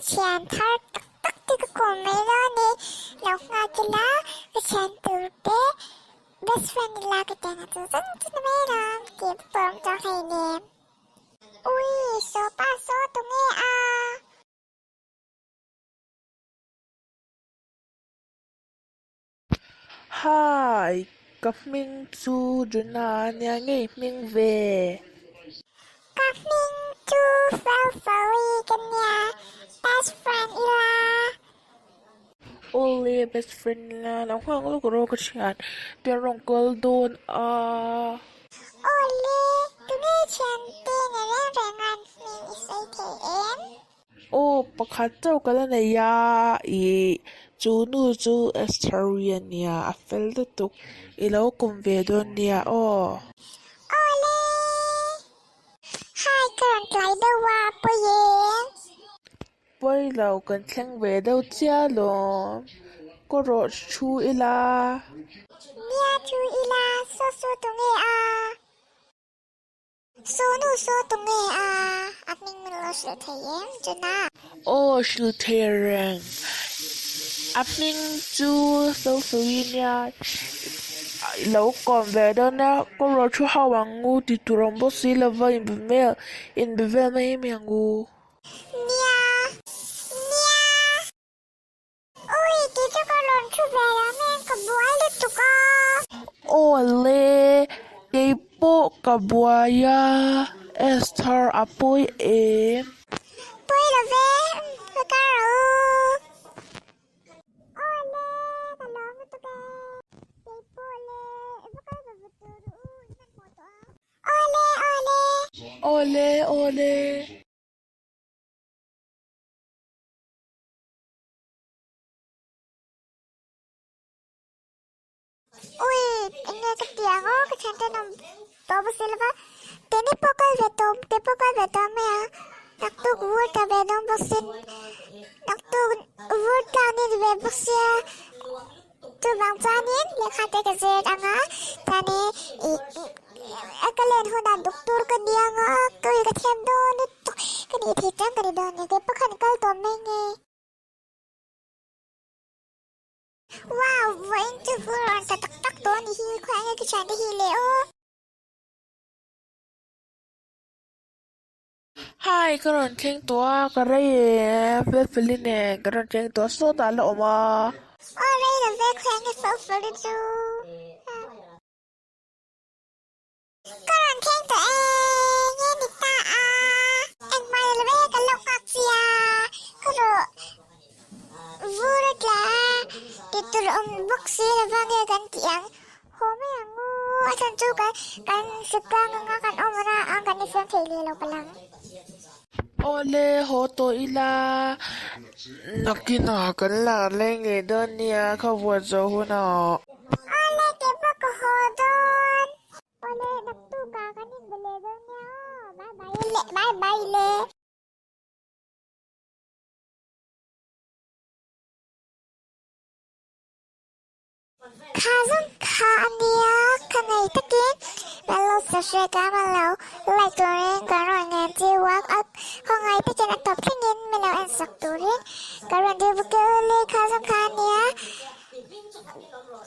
Thian thar tak tak te ka kawm mai dawn ni. Lo nghak ila ka thian tur te best friend ila ka ti ang a chu zawng chu ni mai alawm tih pawh awm tawh hleinem. Ui, saw pa saw tunge a? Hi, ka hming chu Juna a nia ngei hming ve. Ka hming chu Felfeli ka nia, best friend ila. Awle, best friend ila, lo nghak lawk rawh ka thian, tiang rawn kal dawn a. Awle, tunge thiante ni reng reng an hming i sawi thei em? Aw, pakhat chauh ka la nei a, ih, chu nu chu Esther-i a nia, a fel lutuk, i lo kawm ve dawn nia aw. Awle! Hi, ka rawn tlai deuh a, pawi em? Pawi lo, kan thleng ve deuh chiah alawm, ka rawh thu ila. Nia thu ila, saw saw tunge a? Saw nu saw tunge a? A hming min lo hrilh thei em chuna? Aw hrilh thei reng. A hming chu Felfeli nia i lo kawm ve dawn a, ka rawh thu ho ang u ti tur awm bawk si lova inbe vel inbe vel mai mai ang u. Nia nia. Ui ti chu ka rawn thu ve lo mai ka buai lutuk a. Aw le, kei pawh ka buai a, Esther a pawi em? Pawi lo ve, ka kar rawh u. Aw le, ka lawm lutuk e. Kei pawh le, i va kal ve vut tur u, i hmanhmawh tawh a. Aw le, aw le. Aw le, aw le. Ui, enge ka ti ang aw, ka thian ten awm tawh bawk si lova, teni pawh kal ve tawh, te pawh kal ve tawh mai ang, naktuk vur tla ve dawn bawk sin, naktuk vur tla ni ve bawk sia, chuvang chuanin lehkha te ka zir ang a, chuanin ih a ka len hunah doctor ka ni ang a, ka ui ka thiam dawn lutuk, ka nih theih chuan ka ni dawn a ni, keipawh khan kal tawh mai nge. Wow, vawiin chu vur rawn sa tak tak tawh a ni hi, khawiah nge ka thiante hi le aw. Hi, ka rawn thleng tawh a, ka rei em, Felfeli nen ka rawn thleng tawh a, sawtah a la awm a. Aw rei lo ve, khawiah nge Felfeli chu? Ka rawn thleng tawh e, nge ni ta a, engmah ni lo e, ka lo nghak chi a, ka rawh vur a tla a, ti tur awm bawk si lo va nge kan tih ang, haw mai ang u, a chhan chu kan kan sut tlang anga kan awm a ang kan insiam thei leh lo palh ang. Awle, haw tawh ila, nakinah kan la leng leh dawn nia, kha vuat zawh hunah. Awle, keipawh ka haw dawn. Awle, naktukah kan inbe leh dawn nia aw, bye bye le, bye bye le. Kha zawng kha a nia, ka nei takin Melo Sashrek a Melo like turin ka rawn ngen chi work up khawngaih takin a tawp thlengin Melo en sak turin ka rawn dil bawk e ule kha zawng kha a nia,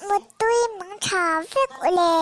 Muttui mang tha vek ule.